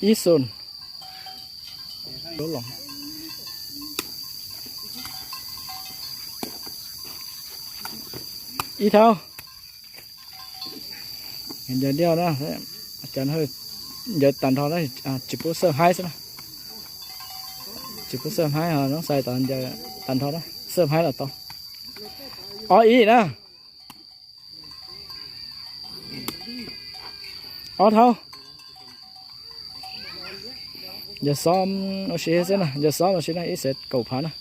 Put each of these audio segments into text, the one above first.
ອີສູນ ໂດນຫຼອງ ອີເທົາ ເຫັນຢ່າງດຽວນະ ອາຈານເຮີຍ ຢ່າຕັນທອນນະ ອາ ຈິປູເສີມໄຮຊະນະ ຈິປູເສີມໄຮເຮົາຕ້ອງໃສ່ຕອນຢ່າຕັນທອນນະ ເສີມໄຮລະຕໍ່ ອໍ ອີນະ. ອໍ ເທົາ ຢ່າຊ້ອມເອົາຊິເຮັດຊັ້ນນະ ຢ່າຊ້ອມເອົາຊິນະ ອີເຊັດເກົ້າພັນນະ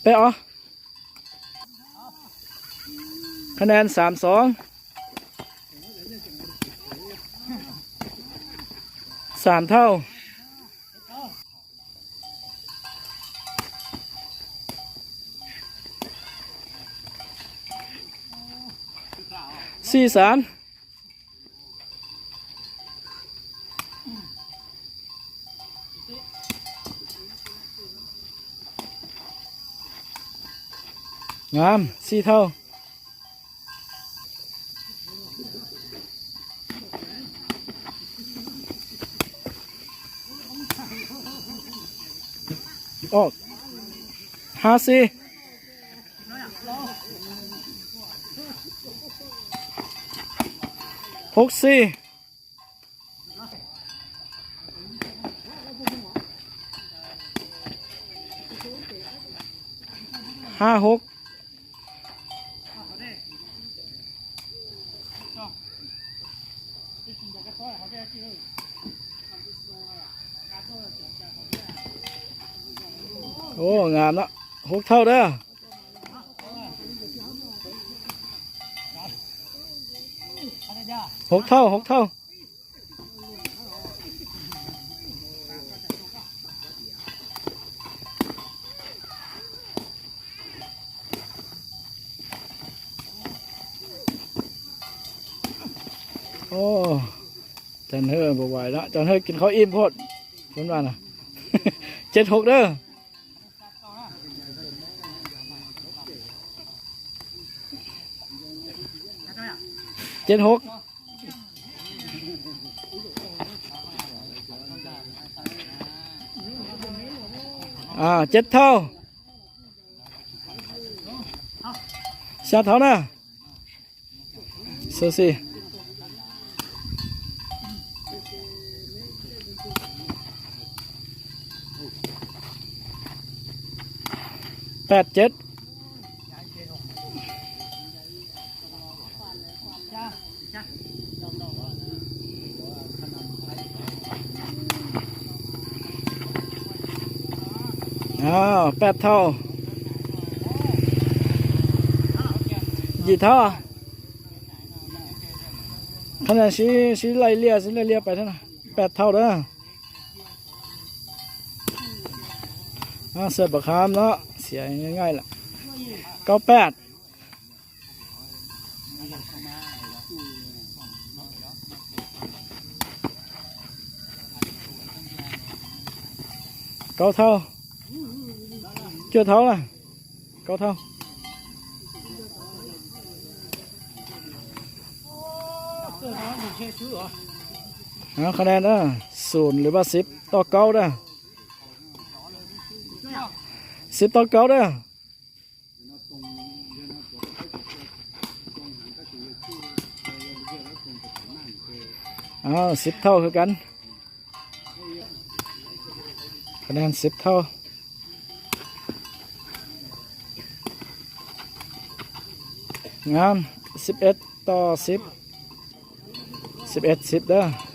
ເປະ ອໍ ຄະແນນ ສາມສອງ ສາມເທົ່າ. ສີ່ສາມ ງາມ ສີ່ເທົ່າ. ອອກ ຫ້າສີ່ ຫົກສີ່ ຫ້າຫົກ. ໂອ້ ງາມເນາະ ຫົກເທົ່າເດີ ຫົກເທົ່າ ຫົກເທົ່າ. ໂອ້ ຈັນເຮີບໍ່ໄຫວລະ ຈັນເຮີກິນເຂົ້າອີ່ມໂພດ ເພິ່ນວ່ານະ ເຈັດຫົກເດີ ເຈັດຫົກ. ອ່າ ເຈັດເທົ່າ ຊາເທົ່ານະ ເຊີຊີ ແປດເຈັດ. ອ້າວ ແປດເທົ່າ ຈີ່ເທົ່າ ຂະແນນຊິ ຊິໄລ່ເລ່ຍ ຊິໄລ່ເລ່ຍໄປເທົ່ານັ້ນ ແປດເທົ່າເດີ. ອາ ເສືອປາຄາມເນາະ ເສຍງ່າຍໆລະ ເກົ້າແປດ. ເກົ້າເທົ່າ ເຈັດເທົ່າລະ ເກົ້າເທົ່າ. ເອົາຄະແນນເດີ ສູນ ຫຼືວ່າ ສິບຕໍ່ເກົ້າເດີ ສິບຕໍ່ເກົ້າເດີ. ອ້າວ ສິບເທົ່າຄືກັນ ຄະແນນສິບເທົ່າ ງາມ ສິບເອັດຕໍ່ສິບ ສິບເອັດສິບເດີ.